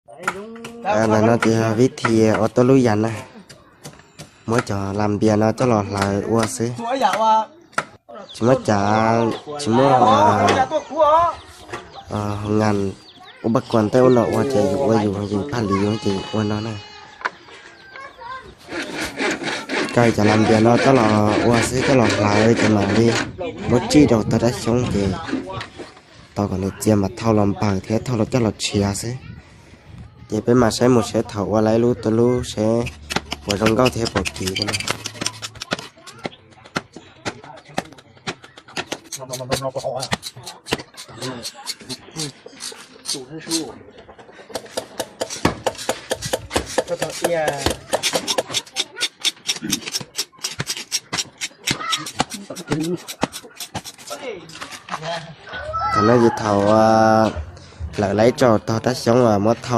Ntawm no ces yog vib thi ua tuaj lub yas na, muab cov las npias no coj los hlawv ua xwb. Tsis muab cav, tsis muab ngas ua paj kuas tej ua no ua ces yus ua yus, yus phaj lis yus ces yus ua no na. Kaw cov las npias no coj los ua xwb, coj los hlawv ces mam li muab tsij rau tog rab xyoob ces tau kom nws txias mas thau los npawg thiab thau los coj los tshiav xwb. Ces peb mam saib mus seb thaum ua laib lub tuaj lub seb puas zoo nkauj thiab puas kiv na. Thaum no ces thaum lawv laib tso tog rab xyoob muab thau